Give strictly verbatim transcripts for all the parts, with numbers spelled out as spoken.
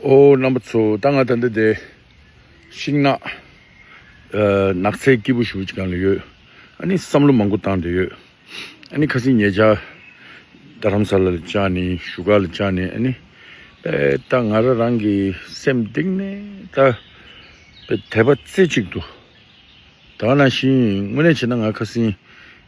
ཨོ་རྣམ་པ་ཚོ། ད་ང་ད་ལྟ་དེ་ཤིང་ནགས་ཨ་ནགས་ཚལ་སྐྱིད་པོ་ཞེ་པོ་ཅིག་སྒང་ལ་ཡོད། ཨ་ནི་བསམ་བློ་མང་པོ་བཏང་བསྡད་ཡོད། ཨ་ནི་ཁ་སང་ཉེ་ཆར་རྡ་རམ་ས་ལ་ལ་བཅར་ནས་བཞུགས་སྒར་ལ་བཅར་ནས། ཨ་ནི་ཨེ་ད་ང་རང་རང་གི་སེམས་གཏིང་ནས་ད་དད་པ་རྩེ་གཅིག་ཏུ། ད་ག་ནང་བཞིན་དངོས་གནས་བྱས་ན་ང་ཁ་སང་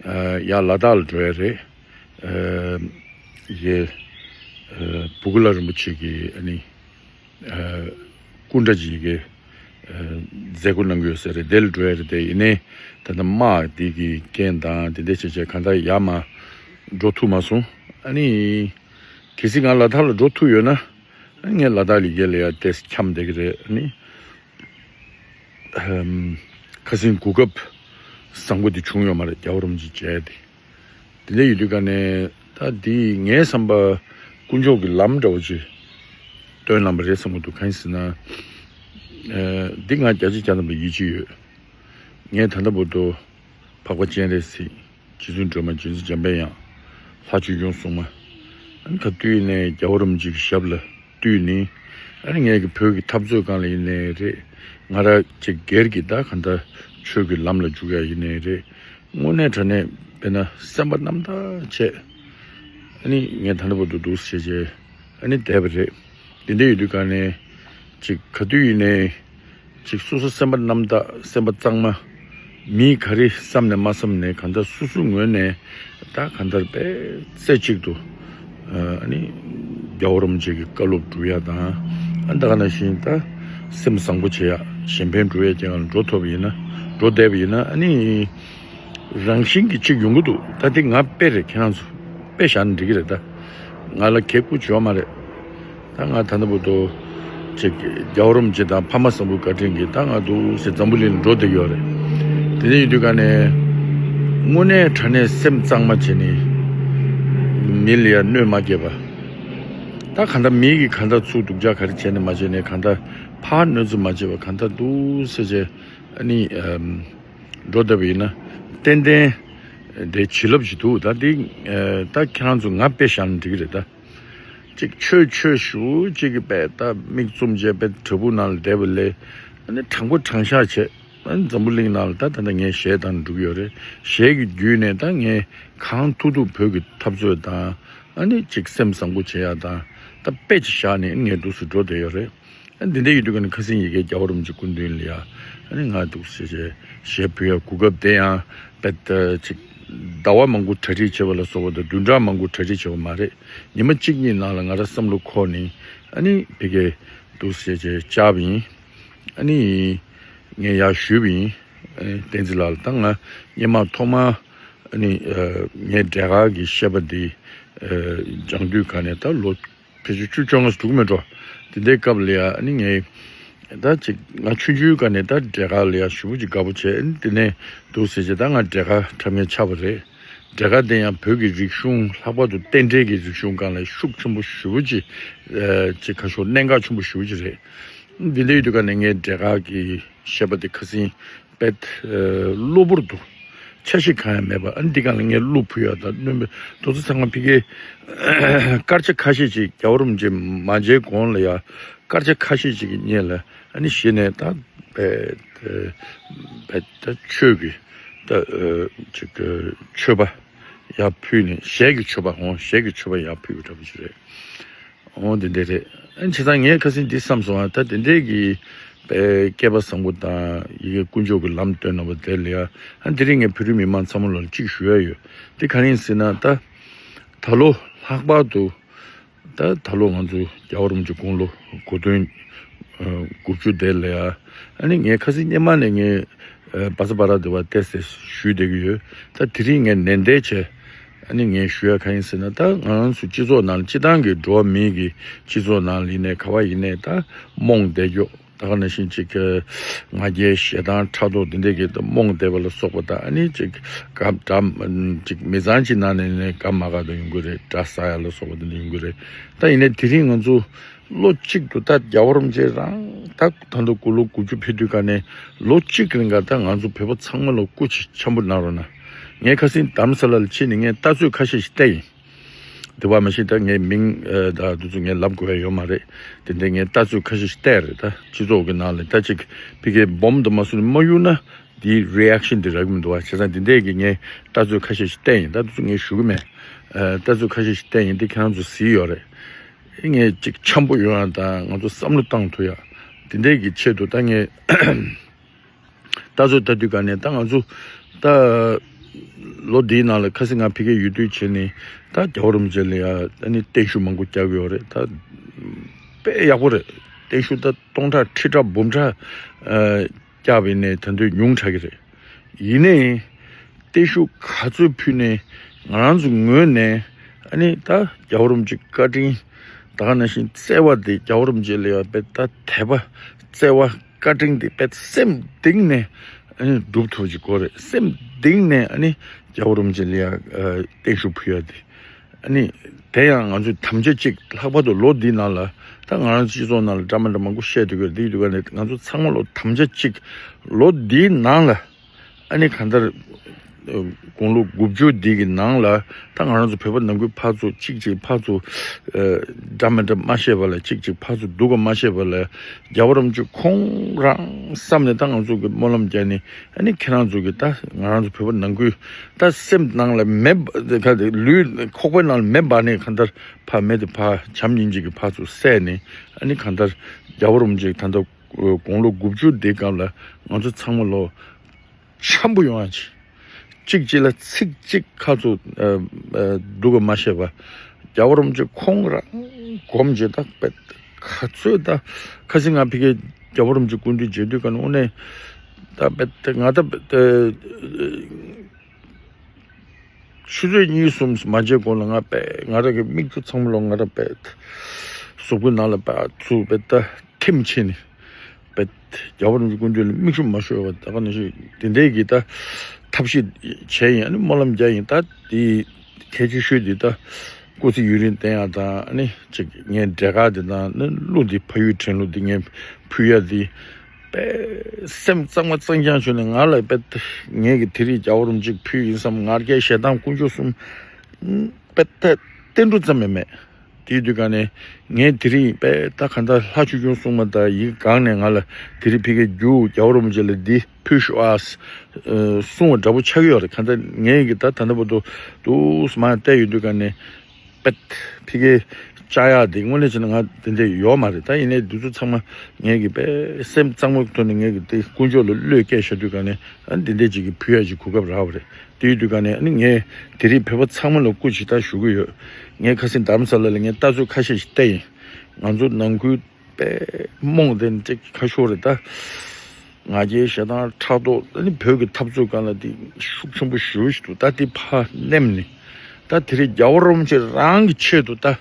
ཨ་ཡར་ལ་དྭགས་ལ་འགྲོ་ཡ་རེད། ཨ་ཡེ་ཨ་བུ་གུ་ལ་རིན་པོ་ཆེ་གི་ཨ་ནི་ཨ་སྐུ་འདྲ་ཅིག་གི་ཨ་མཛད་སྒོ་གནང་གི་ཡོད་ས་རེད། དེ་ལ་འགྲོ་ཡ་རེད། དེ་ཡིན་ནའི་ད་ལྟ་དམག་འདི་གི་རྐྱེན་དང་དེ་འདྲ་བྱས་བྱས་གང་ལྟར་ཡར་མར་འགྲོ་ཐུབ་མ་སོང་། ཨ་ནི་གལ་སྲིད་ང་ལ་དྭགས་ལ་འགྲོ་ཐུབ་ཡོད་ན། ཨ་ངས་ལ་དྭགས་ལ་ཡར་ལ་ཡར་ཏོག་ཙམ་འཁྱམས་བསྡད་ཀྱི་རེད། ཨ་ནི་ཨམ་ཁ་སང་གོ་སྐབས་བཟང་པོ་དེ་བྱུང་ཡོད་མ་རེད། རྒྱལ་བ་རིན་པོ་ཆེ་མཇལ་ཏེ། དེ་འདྲ་ཡོད་དུས་ཀ་ནས་ད་འདི་ངའི་བསམ་པ་དཀོན་མཆོག་གི་ལམ་འདྲ་བོ་ཅིག་སྟོན་གནང་བ་རེད་བསམ་གྱི་འདུག་གང་ཡིན་ཟེར་ན། ཨ་འདི་ང་བརྒྱ་ཆ་བརྒྱ་ཐམ་པ་ཡིད་ཆེས་ཡོད། ངས་ད་ལྟ་བར་དུ་འཕགས་པ་སྤྱན་རས་གཟིགས། རྗེ་བཙུན་སྒྲོལ་མ། རྗེ་བཙུན་འཇམ་པའི་དབྱངས། ལྷ་ཆོས་སྐྱོང་སྲུང་མ། ཨ་ནི་ག་དུས་ནས་རྒྱལ་བ་རིན་པོ་ཆེ་གི་ཞབས་ལ་བཏུད་ནས། ཨ་ནི་ངས་ཀྱི་བོད་ཀྱི་འཐབ་རྩོད་སྒང་ལ་ཡིན་ནའི་རེད། ང་རང་ཅིག་སྒེར་གྱི་ད་གང་ལྟར་ཆོས་ཀྱི་ལམ་ལ་འཇུག་ཡ་ཡིན་ནའི་རེད། དངོས་གནས་དྲང་གནས་དཔེར་ན་སེམས་པ་རྣམ་དག་བྱས། ཨ་ནི་ངས་ད་ལྟ་བར་དུ་འདུག་སེ་བྱས་བྱས་ཨ་ནི་བསྡད་པ་རེད། དེ་འདྲ་ཡོད་དུས་ཀ་ནས་ཅིག་ག་དུས་ཡིན་ནའི་ཅིག་སོ་སོ་སེམས་པ་རྣམ་དག་སེམས་པ་གཙང་མ། མིའི་ག་རེ་བསམ་ནས་མ་བསམ་ནས་གང་ལྟར་སོ་སོའི་ངོས་ནས་ད་གང་ལྟར་དཔེ་རྩེ་གཅིག་ཏུ་ཨ་ནི་རྒྱལ་བ་རིན་པོ་ཆེ་གི་བཀའ་སློབ་སྒྲུབ་ཡ་དང་། ཨ་ད་ག་ནང་བཞིན་ད་སེམས་བཟང་པོ་བྱེད་ཡ། གཞན་ཕན་སྒྲུབ་ཡ་ཅན་ལ་འགྲོ་ཐུབ་པ་ཡིན་ན། འགྲོ་བསྡད་པ་ཡིན་ན། ཨ་ནི་རང་བཞིན་གྱིས་གཅིག་ཡོང་གི་འདུག་ད་འདི་ང་དཔེ་རེད། ཁྱེད་རང་ཚོ་དཔེ་བཞག་ན་འགྲིག་གི་རེད། ད་ང་ལ་གེགས་ཁུལ་ཡོད་མ་རེད། ད་ང་ད་ལྟ་བར་དུ་ཅིག་རྒྱལ་བ་རིན་པོ་ཆེ་དང་ཕ་མ་བཟང་པོའི་བཀའ་དྲིན་གྱིས་ད་ང་འདུག་སེ་འཛམ་བུ་གླིང་ལ་འགྲོ་བསྡད་ཡོད་རེད། དེ་འདྲ་ཡིན་དུས་ཀ་ནས་དངོས་གནས་དྲང་གནས་སེམས་གཙང་མ་བྱས་ནས་མི་ལ་ཡ་གནོད་མ་སྐྱེལ་བ། ད་གང་ལྟར་མི་གིས་གང་ལྟར་ཚུར་སྡུག་ཅག་ག་རེ་བྱས་ནས་མ་བྱས་ནས། གང་ལྟར་ཕར་གནོད་འཚེ་མ་བྱས་པ། གང་ལྟར་འདུག་སེ་བྱས་ཨ་ནི་ཨམ། འགྲོ་བསྡད་པ་ཡིན་ན་ཏན་ཏན་དེ་བྱིན་རླབས་ཤིག་འདུག་ད་འདི་ཨ་ད་ཁྱེད་རང་ཚོ་ང་དཔེ་བཞག་ན་འགྲིག་གི་རེད། ད་ཅིག་ཆོས་ཆོས་ཞུ་ཅིག་གི་དཔེ་ད་མིག་བཙུམ་བྱས་དཔེ་བྲག་ཕུག་ནང་ལ་བསྡད་པ་ལས། ཨ་ནི་དྲང་པོ་དྲང་བཞག་བྱས། ཨ་ནི་འཛམ་བུ་གླིང་ནང་ལ་ད་ད་ལྟ་ངས་གཞས་བཏང་འགྲོ་གི་ཡོད་རེད། གཞས་ཀྱི་བརྒྱུད་ནས་ད་ངས་གང་ཐུབ་ཐུབ་བོད་ཀྱི་འཐབ་རྩོད་དང་། ཨ་ནི་ཅིག་སེམས་བཟང་པོ་བྱེད་ཡ་དང་། ད་དཔེ་ཅིག་བཞག་ནས་ངས་འདུག་སེ་འགྲོ་བསྡད་ཡོད་རེད། ཨ་འདི་འདྲ་ཡོད་དུས་ཀ་ནས་ཁ་སང་ཡ་གིར་རྒྱལ་བ་རིན་པོ་ཆེ་སྐུ་མདུན་ལ་ཡ། ཨ་ནི་ང་འདུག་སེ་བྱས་གཞས་ཕུལ་ཡ་གོ་སྐབས་དེ་ཡང་དཔེ་ད་ཅིག་ཟླ་བ་མང་པོ་གྲ་སྒྲིག་བྱས་པ་ལ་སོགས་པ་དང་། བདུན་ཕྲག་མང་པོ་གྲ་སྒྲིག་བྱས་པ་མ་རེད། ཉི་མ་གཅིག་གཉིས་ནང་ལ་ང་རང་བསམ་བློ་འཁོར་ནས། ཨ་ནི་ཕ་གིར་འདུག་སེ་བྱས་བཅར་བ་ཡིན། ཨ་ནི་ངས་ཡར་ཞུས་པ་ཡིན། ཨ་ནི་བསྟན་འཛིན་ལགས་ལ། ད་ང་སྔོན་མ་ཐོག་མར་ཨ་ནི་ཨ་ངའི་འབྲས་དཀར་གྱི་བཤད་པ་འདི་ཨ་སྦྱང་དུས་ཀ་ནས་ད་ལོ་ཕལ་ཆེར་བཅུ་བཅོ་ལྔ་ཙམ་འགྲོ་གི་མེད་འགྲོ། དེ་འདྲའི་སྐབས་ལ་ཡ་ཨ་ནི་ངས་ད་ཅིག་ང་ཆུང་ཆུང་སྒང་ནས་ད་འབྲས་དཀར་ལ་ཡ་ཞེ་པོ་ཅིག་དགའ་པོ་བྱས། ཨ་ནི་དེ་ནས་འདུག་སེ་བྱས་ད་ང་འབྲས་དཀར་འཁྲབ་མཁན་ཆགས་པ་རེད། འབྲས་དཀར་དེ་ཡང་བོད་ཀྱི་རིག་གཞུང་ལྷག་པར་དུ་རྟེན་འབྲེལ་གྱི་རིག་གཞུང་སྒང་ལ་ཤུགས་ཆེན་པོ་ཞེ་པོ་ཅིག་ཨ་ཅིག་ཁ་ཕྱོགས་གནད་འགག་ཆེན་པོ་ཞེ་པོ་ཅིག་རེད། འདི་འདྲ་ཡོད་དུས་ཀ་ནས་ངས་འབྲས་དཀར་གྱི་བཤད་པ་དེ་ཁ་སང་དཔེ་ཨ་གློ་བུར་དུ་འཆར་གཞི་གང་ཡང་མེད་པ། ཨ་ནི་འདི་སྒང་ལ་ངས་གླུ་ཕུལ་ཡ་དང་སྣོན་པ་དེ་ཚོ་ཚང་མ་ཕ་གིར་སྐར་ཆ་ཁ་ཤས་ཅིག་རྒྱལ་བ་རིན་པོ་ཆེ་མ་མཇལ་གོང་ལ་ཡ་སྐར་ཆ་ཁ་ཤས་ཅིག་གི་སྔོན་ལ་ཨ་ནི་གཞི་ནས་ད་དཔེ་དཔེ་ད་ཆོས་ཀྱི་ད་ཨ་ཅིག་མཆོད་པ་ཡར་ཕུལ་ནས། གཞས་ཀྱི་མཆོད་པ། འོ་གཞས་ཀྱི་མཆོད་པ་ཡར་ཕུལ་བ་འདྲ་པོ་ཅིག་རེད། འོ་འདི་འདྲ་རེད། ཨ་ནི་བྱས་ཙང་ངས་ཁ་སང་འདི་བསམ་སོང་ཨ། ད་དེ་འདྲའི་གི་དཔེ་སྐལ་པ་བཟང་པོ་དང་ཡ་གིར་དཀོན་མཆོག་གི་ལམ་སྟོན་གནང་བ་དེ་ལ་ཡ། ཨ་ནི་དེ་རིང་ངས་བོད་རིགས་མི་མང་ཚང་མ་ལ་གཅིག་ཞུ་ཡ་ཡོད། དེ་གང་ཡིན་ཟེར་ན། ད་ད་ལོ་ལྷག་པར་དུ་ད་ད་ལོ་ང་ཚོ་རྒྱལ་བ་རིན་པོ་ཆེ་དགུང་ལོ་དགུ་སྟོང་ཨ་དགུ་བཅུ་དེ་ལ་ཡ། ཨ་ནི་ངས་ཁ་སང་སྔོན་མ་ནས་ངས་ཨ་བ་ས་པ་ར་དེ་བ་ཏེ་སེ་ཞུས་བསྡད་ཀྱི་ཡོད། ད་དེ་རིང་ངས་ནན་ཏན་བྱས་ཨ་ནི་ངས་ཞུ་ཡ་གང་ཡིན་ཟེར་ན། ད་ང་རང་ཚོ་སྤྱི་ཚོགས་ནང་ལ་སྤྱི་བཏང་གི་འགྲོ་བ་མིའི་གི་སྤྱི་ཚོགས་ནང་ལ་ཡིན་ནའི་ག་བ་ཡིན་ནའི་ད་རྨོངས་བསྡད་རྒྱུ། ད་ག་ནང་བཞིན་ཅིག་ང་རྒྱལ་ཞེ་སྡང་ཕྲག་དོག་འདི་འདྲ་གི་ད་རྨོངས་བསྡད་པ་ལ་སོགས་པ་དང་། ཨ་ནི་ཅིག་ག་འདྲ་ཅིག་མི་ཚང་ཅིག་ནང་ནས་ནས་ག་མ་ག་དང་ཡོང་གི་རེད། དགྲ་ཟ་ཡ་ལ་སོགས་པ་འདི་འདྲ་ཡོང་གི་རེད། ད་ཡིན་ནའི་དེ་རིང་ང་ཚོ་ལོ་གཅིག་ཏུ་ད་རྒྱལ་བ་རིན་པོ་ཆེ་རང་ད་ད་ལྟ་སྐུ་ལོ་དགུ་བཅུ་ཕེབས་དུས་ཀ་ནས་ལོ་གཅིག་རིང་ག་ད་ང་ཚོ་བོད་པ་ཚང་མ་ལ་སྐུ་མཁྱེན་འཆམ་པོ་གནང་རོགས་གནང་། ངས་ཁ་སང་རྡ་རམ་ས་ལ་ལ་ཕྱིན་ནས་ངས་ལྟ་ཚོད་ཁ་ཤས་ཤིག་བལྟས་ཡིན། དེ་བ་མ་ཤེས། ད་ངའི་མིང་ཨ་ད་དུ་ཚོ་ངས་ལབ་དགོས་ཡ་ཡོད་མ་རེད། དེ་འདྲའི་ངས་ལྟ་ཚུལ་ཁ་ཤས་ཤིག་བལྟས་རེད། ད་སྤྱི་ཚོགས་ཀྱི་ནང་ལ་ད་ཅིག་ཕ་གིའི་སྦོམ་དུ་མ་སོང་ནས་མ་གཡུག་ན་དེའི་རི་ཨེག་ཤན་དེ་རག་གི་མི་འདུག་བ། བྱས་ཙང་དེ་འདྲའི་གི་ངས་ལྟ་ཚུལ་ཁ་ཤས་ཤིག་བལྟས་ཡིན། ད་དུ་ཚོ་ངས་ཞུ་གི་མེད། ཨ་ལྟ་ཚུལ་ཁ་ཤས་ཤིག་བལྟས་ཡིན། དེ་ཁྱེད་རང་ཚོ་གཟིགས་ཡོད་རེད། ངས་ཅིག་འཆམ་པོ་ཡོང་ཡ་དང་ང་ཚོ་བསམ་བློ་བཏང་ཐུབ་ཡ་དེ་འདྲའི་གི་ཆེད་དུ་ད་ངས་ལྟ་ཚུལ་ལྟ་དུས་ག་ནས་ད་ང་ཚོ་ད་ལོ་འདིའི་ནང་ལ་ཁ་སང་ང་ཕ་གིར་ཡོད་དུས་བྱས་ནས་ད་རྒྱལ་བ་རིན་པོ་ཆེ་ལ་ཡ་ཨ་ནི་བརྟན་བཞུགས་མང་པོ་བརྒྱབ་ཡོད་རེད། ད་དཔེ་ཡག་པོ་རེད། བརྟན་བཞུགས་ད་སྟོང་ཕྲག་ཁྲི་ཕྲག་འབུམ་ཕྲག་ཨ་བརྒྱབ་ཡིན་ནའི་ད་དུང་ཉུང་དྲགས་ཀྱི་རེད། ཡིན་ནའི་བརྟན་བཞུགས་ག་ཚོད་ཕུལ་ནའི་ང་རང་ཚོ་ངོས་ནས་ཨ་ནི་ད་རྒྱལ་བ་རིན་པོ་ཆེའི་བཀའ་དྲིན་ད་ག་ནང་བཞིན་བརྩེ་བ་དེ་རྒྱལ་བ་རིན་པོ་ཆེ་ལ་ཡ་དཔེ་ད་དད་པ་བརྩེ་བ་བཀའ་དྲིན་དེ་དཔེ་སེམས་གཏིང་ནས་ཨ་ནི་སྒྲུབ་ཐུབ་ཀྱི་སྐོར་རེད། སེམས་གཏིང་ནས་ཨ་ནི་རྒྱལ་བ་རིན་པོ་ཆེ་ལ་ཡ་ཨ་བརྟན་བཞུགས་ཕུལ་ཡ་དེ། ཨ་ནི་དེ་ཡང་ང་ཚོས་དམ་བཅའ་གཅིག་ལྷག་པར་དུ་ལོ་འདིའི་ནང་ལ་ད་ང་རང་ཚོ་སྤྱི་ཚོགས་ནང་ལ་འདྲ་མི་འདྲ་མང་པོ་བཤད་འདུག་གི་རེད། འདི་ཡིན་དུས་ག་ནས་ང་ཚོ་ཚང་མ་ལོ་དམ་བཅའ་གཅིག་ལོ་འདིའི་ནང་ལ་ཨ་ནི་གང་ལྟར་དགུང་ལོ་དགུ་བཅུ་འདི་གི་ནང་ལ་ད་ང་རང་ཚོ་བོད་པ་ནང་ཁུལ་ཕར་ཚུར་གཅིག་གཅིག་ཕར་ཚུར་འདྲ་མི་འདྲ་མ་བཤད་པ་ལ་གཅིག་གཅིག་ཕར་ཚུར་སྡུག་ག་མ་བཤད་པ་ལ་རྒྱལ་བ་རིན་པོ་ཆེ་ཁོང་རང་བསམ་ནས་ད་ང་ཚོ་གི་སྨོན་ལམ་རྒྱག་ནས་ཨ་ནི་ཁྱེད་རང་ཚོ་གི་ད་ང་རང་ཚོ་བོད་པ་ནང་ཁུལ་ད་སེམས་ནང་ལ་མེ་ལུས་ཁོག་པའི་ནང་ལ་མེ་འབར་ནས་གང་ལྟར་ཕར་མེ་དེ་ཕར་བྱམས་སྙིང་རྗེ་གི་ཕར་ཚུར་བསལ་ནས་ཨ་ནི་གང་ལྟར་རྒྱལ་བ་རིན་པོ་ཆེ་ད་ལྟ་དགུང་ལོ་དགུ་བཅུ་དེ་སྐབས་ལ་ང་ཚོ་ཚང་མ་ལོ་འཆམ་པོ་ཡོང་ཡ་ཅིག་གཅིག་གཅིག་ལ་ཚིག་གཅིག་ཁ་ཚུར་ཨ་ཨ་སྡུག་ག་མ་བཤད་པ། རྒྱལ་བ་རིན་པོ་ཆེ་ཁོང་རང་སྒོམ་བྱེད་ད་དཔེ་ག་ཚོད་ད་ཁ་སང་ང་ཕ་གིར་རྒྱལ་བ་རིན་པོ་ཆེ་སྐུ་མདུན་མཇལ་དུས་ག་ནས་དངོས་གནས་ད་དཔེ་ད་ང་ད་དཔེ་ད་ཆུ་ཚོད་གཉིས་གསུམ་མ་མཇལ་གོང་ལ་ང་དཔེ་ང་རང་གི་མིག་ཆུ་ཚང་མ་ལོག་ང་རང་དཔེ་གཟུགས་པོའི་ནང་ལ་དཔེ་ཚུར་དཔེ་ད་ཐིམ་ཕྱིན་ནས། པད། རྒྱལ་བ་རིན་པོ་ཆེ་སྐུ་མདུན་ལ་མིག་ཆུ་མ་ཤོར་བ་ད་ག་ནང་བཞིན་དེ་འདྲའི་གི་ད་ཐབས་ཤེས་བྱས་ཡིན། ཨ་ནི་སྨོན་ལམ་རྒྱག་ཡིན། ད་དེ་གལ་ཆེ་ཤོས་དེ་ད་སྐུ་ཚེ་ཡུན་རིང་བརྟན་ཡག་དང་ཨ་ནི་ཅིག་ངའི་འབྲས་དཀར་དེ་དང་ནི་གླུ་འདི་ཕ་ཡུལ་དྲན་གླུ་འདི་ངས་ཕུལ་ཡ་དེ་པད་སེམས་གཙང་མ་གཙང་རྐྱང་བྱུང་ནས་ང་ལ་པད་ངས་གི་དེ་རིང་རྒྱལ་བ་རིན་པོ་ཆེ་ཕུལ་ཡིན་བསམ། ང་རྒྱལ་ཞེ་སྡང་ཀུན་སྤྱོད་གསུམ་པད་ད་ཏིལ་འབྲུ་ཙམ་ཡང་མེད། དེའི་དུས་ག་ནས་ངས་དེ་རིང་པས་ད་ག་འདྲ་ལྷ་ཆོས་སྐྱོང་སྲུང་མ་དང་ཡི་གེ་གང་ནས་ང་ལ་དེ་རིང་ཕ་གིར་རྒྱུགས་རྒྱལ་བ་རིན་པོ་ཆེ་ལ་འདི་ཕུལ་ཤོག་ཨ། གསུང་བ་འདྲ་པོ་ཆགས་ཀྱི་ཡོད་རེད། ག་འདྲ་ངས་ཀྱི་ད་ད་ལྟ་བར་དུ་དུས་མ་བལྟས་ཡོད་དུས་ག་ནས་པས་ཕ་གིར་བཅར་ཡག་དེ་དངོས་གནས་བྱས་ན་ང་དེ་འདྲ་ཡོད་མ་རེད། ད་ཡིན་ནའི་དུས་ཚོད་ཚང་མ་ངས་ཀྱི་པས་སེམས་གཙང་མའི་ཐོག་ནས་ངས་ཀྱི་དེ་དཀོན་མཆོག་ལ་བློས་བཀལ་བཞག་དུས་ག་ནས་ཨ་འདི་འདྲ་ཅིག་གི་ཕུལ་ཡག་ཅིག་གོ་སྐབས་རག་པ་རེད། དེའི་དུས་ག་ནས་ཨ་ནི་ངས་དེ་རིང་བོད་པ་ཚང་མ་ལ་སྐུ་ཅིག་ད་ཞུ་གི་ཡོད། ངས་ཁ་སང་དྷ་རམ་ས་ལ་ལ་ངས་ལྟ་ཚུལ་ཁ་ཤས་ཤིག་བལྟས་ཡིན། ང་ཚོ་ནང་ཁུལ་པས་རྨོངས་དེ་འདྲ་ཁ་ཤོར་རེད་ད། ང་རྒྱལ་ཞེ་སྡང་ཕྲག་དོག་ཨ་ནི་བོད་ཀྱི་འཐབ་རྩོད་སྒང་ལ་དེ་ཤུགས་ཆེན་པོ་ཞེ་པོ་ཞིག་འདུག་ད་དེ་ཕར་མནན་ནས་ད་དེ་རིང་རྒྱལ་བ་རིན་པོ་ཆེ་རང་གི་ཆེད་དུ་ད་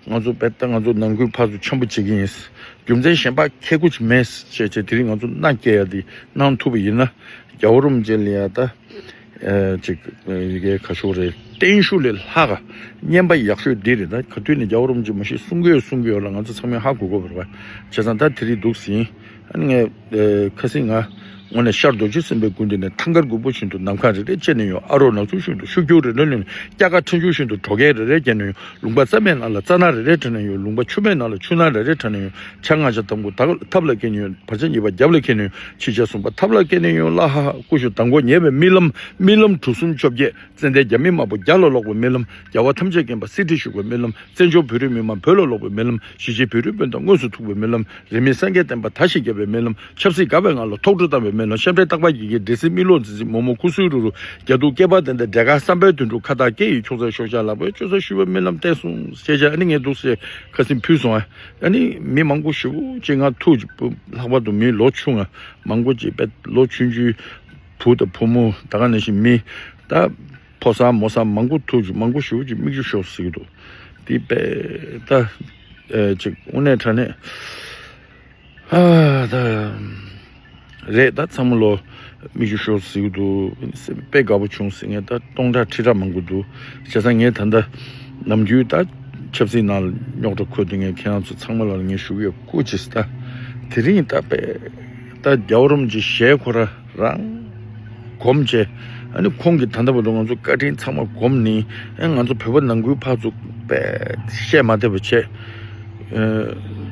ང་ཚོ་པས་ད་ང་ཚོ་ནང་ཁུལ་ཕར་ཚུར་འཆམ་པོ་བྱེད་ཀྱི་ཡིན། རྒྱུ་མཚན་གཞན་པ་ཁེ་གུ་ཅིག་མེད་ཅེས་བྱས་དེ་རིང་ང་ཚོ་མནའ་སྐྱེལ་ཡ་དེ་གནང་ཐུབ་པ་ཡིན་ན། རྒྱལ་བ་རིན་པོ་ཆེ་ལ་ཡ་ད། ཨེ་ཅིག་ཡི་གེ་ཁ་ཤོར་རེད། བརྟན་བཞུགས་ལས་ལྷག་ག་སྙན་པ་ཡག་ཤོས་འདི་རེད། ད་ག་དུས་ནས་རྒྱལ་བ་རིན་པོ་ཆེ་མ་གཞི་གསུང་གི་ཡོད་གསུང་གི་ཡོད་ལ་ང་ཚོ་ཚང་མས་ཧ་གོ་དགོས་པ་རེད་པ། བྱས་ཙང་ད་དེ་རིང་འདུག་ཟིན། ཨ་ནི་ངས་ཨེ་ཁ་སང་ང་དངོས་གནས་ཤར་རྡོ་རྗེ་སེམས་དཔའི་སྐུ་མདུན་ནས་ཐང་དཀར་དགུ་པོ་བཞིན་དུ་ནམ་མཁའ་རེ་རེ་བཅད་ནས་ཡོང་། ཨ་རོགས་ནག་ཚུགས་བཞིན་དུ་ཤུགས་རྒྱུག་རེ་རེ་ལོན། སྐྱ་ཀ་ཕྲེང་ཆུང་བཞིན་དུ་གྲོ་རྒྱས་རེ་རེ་བརྒྱབ་ནས་ཡོང་། ལུང་པ་རྩྭ་མའི་ནང་ལ་རྩྭ་ནག་རེ་རེ་བྲེགས་ནས་ཡོང་། ལུང་པ་ཆུ་མའི་ནང་ལ་ཆུ་ནག་རེ་རེ་བྲེགས་ནས་ཡོང་། བྱ་ང་བྱ་དང་པོ་ཐབས་ལ་སྐྱེས་ནས་ཡོང་། བར་ཆད་ཉེས་པ་རྒྱབ་ལ་འཁྱེར་ནས་ཡོང་། ཕྱི་བྱ་གསུམ་པ་ཐབས་ལ་སྐྱེས་ནས་ཡོང་། ལ་ཧ་ཧ་ཀུ་ཤུ་དང་པོ་ཉེས་པའི་རྨི་ལམ། རྨི་ལམ་གྲུ་གསུམ་བཅོ་བརྒྱད། ཙན་དན་རྒྱ་མི་དམར་པོ་རྒྱ་ལ་ལོག་པའི་རྨི་ལམ། རྒྱལ་བ་ཐམས་ཅད་མཁྱེན་པ་གསེར་ཁྲི་བཞུགས་པའི་རྨི་ལམ། བཙན་བྱོལ་བོད་རིགས་མི་མང་བོད་ལ་ལོག་པའི་རྨི་ལམ། གཞིས་བྱེས་བོད་རིགས་སྤུན་ཟླ་དངོས་སུ་ཐུག་པའི་རྨི་ལམ། རིས་མེད་སངས་རྒྱས་བསྟན་པ་དར་ཞིང་རྒྱས་པའི་རྨི་ལམ། ཆབ་སྲིད་དགའ་བའི་ངང་ལ་ཐོག་འཕྲོ་བཏང་བའི་རྨི་ལམ། ཤམ་སྟག་པ་ཡི་གེ་འདྲེ་སྲིན་མིག་ལོག་འཛིན་འཛིན་མོག་མོག་ཁུ་སུ་རུ་རུ། རྒྱ་དུག་སྐེད་པ་ལྡན་ཏེ་འབྲས་དཀར་བསམ་པའི་དུད་འགྲོ་ཁ་བཏགས་སྐེ་ཡི་ཁྱུག་ཙག་ཤོག་བྱ་ལག་པའི་གཅོད་ས་ཞུ་བའི་རྨི་ལམ་བསྟན་སོང་ཞེས་བྱས། ཨ་ནི་ངས་འདུག་སེ་ཁ་སང་ཕུལ་སོང་ཨ། ཨ་ནི་མི་མང་པོ་ཞེ་པོ་ཅིག་ང་ཐུག་ཅིག་ལྷག་པར་དུ་མི་ལོ་ཆུང་ང་མང་པོ་ཅིག་པས་ལོ་ཆུང་ཆུང་བུ་དང་བུ་མོ་ད་ག་ནང་བཞིན་མི་ད་ཕོ་གསར་མོ་གསར་མང་པོ་ཐུག་ཅིག་མང་པོ་ཞེ་པོ་ཅིག་མིག་ཆུ་ཤོར་ཟེར་གྱི་འདུག་དེ་པས་ད་ཨེ་ཅིག་དངོས་གནས་དྲང་གནས་ཨ་ད་རེད། ད་ཚང་མ་ལོ་མིག་ཆུ་ཤོར་ཟེར་གྱི་འདུག་དཔེ་དགའ་པོ་བྱུང་ཟེར། ངས་ད་སྟོང་ཕྲག་ཁྲི་ཕྲག་མང་པོ་འདུག་བྱས་ཙང་ངས་ད་ལྟ་ནམ་རྒྱུན་ད་ཆབ་སྲིད་ནང་ལ་རྙོག་དྲ་ཁུལ་དུ་ངས་ཁྱེད་རང་ཚོ་ཚང་མ་ལ་ངས་ཞུ་གི་ཡོད། སྐུ་མཁྱེན་ཟེར། ད་དེ་རིང་ད་དཔེ་ད་རྒྱལ་བ་རིན་པོ་ཆེ་ཞལ་ཁོ་ར་རང་སྒོམ་བྱས་ ཨ་ནི་ཁོང་གིས་ད་ལྟ་བར་དུ་ང་ཚོ་བཀའ་དྲིན་ཚང་མ་སྒོམ་ནི། ཨ་ང་ཚོ་བོད་པ་ནང་ཁུལ་ཕར་ཚུར་པས་བཤད་མ་བསྡད་པ་བྱས། ཨ་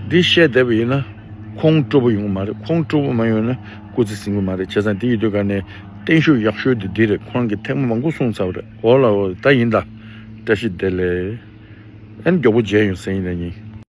འདི་བཤད་བསྡད་པ་ཡིན་ན་ཁོང་སྤྲོ་པོ་ཡོང་གི་མ་རེད། ཁོང་སྤྲོ་པོ་མ་ཡོང་ན་སྐུ་ཚེ་ཟིན་གི་མ་རེད། བྱས་ཙང་དེ་ཡིན་དུས་ག་ནས་བརྟན་བཞུགས་ཡག་ཤོས་དེ་འདི་རེད། ཁོང་གིས་ཐེངས་མ་མང་པོ་གསུངས་ཚར་བ་རེད། འོ་ལ་འོ་ད་ཡིན་ད། བཀྲ་ཤིས་བདེ་ལེགས། ཨ་ནི་མགྱོགས་པོ་མཇལ་ཡོང་ཟེར་ཡིན་ད་ཉིན།